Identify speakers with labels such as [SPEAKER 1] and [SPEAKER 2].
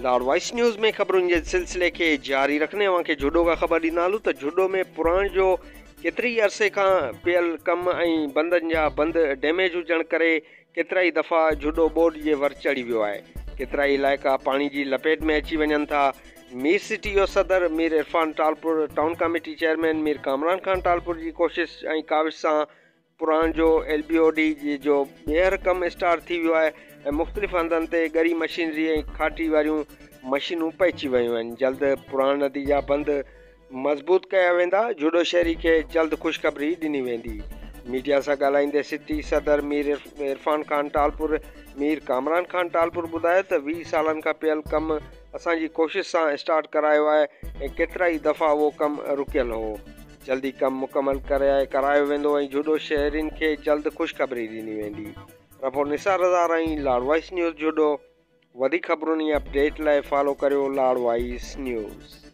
[SPEAKER 1] لاڙ voice news ۾ خبرن جي سلسلي کي جاري رکندي اوهان کي جهڏو کان خبر ڏيندا هلون ته جهڏو ۾ پراڻ جو ڪيتري ئي عرصي کان پيل ڪم ۽ بندن جا بند ڊيميج هجڻ ڪري ڪيترائي دفعا جهڏو ٻوڏ جي ور چڙهي ويو آهي. ڪيترائي علائقا پاڻي جي لپيٽ ۾ اچي وڃن ٿا. مير سٽي جو صدر Mir Irfan Talpur, town committee chairman Mir Kamran Khan Talpur جي ڪوشش ۽ ڪاوش سان پراڻ جو ايل بي او ڊي جو ٻيهر ڪم اسٽارٽ ٿي ويو آهي ۽ مختلف هنڌن تي ڳري مشينري ۽ کاٽي واريون مشينون پهچي ويون آهن. جلد پراڻ ندي جا بند مضبوط ڪيا ويندا، جهڏو شهري کي جلد خوشخبري ڏني ويندي. ميڊيا سان ڳالهائيندي سٽي صدر مير عرفان خان ٽالپر، مير ڪامران خان ٽالپر ٻڌايو ته 20 سالن کان پيل ڪم اسان جي ڪوشش سان اسٽارٽ ڪرايو آهي ۽ ڪيترائي دفعا اهو ڪم رڪيل هو. جلدي ڪم مڪمل ڪرايو ويندو ۽ جهڏو شهرين کي جلد خوشخبري ڏني ويندي. Report Nisar Raza Arain, Lar voice news Jhuddo. وڌيڪ خبرن ۽ اپڊيٽ لاء فالو ڪريو لاڙ وائس نيوز.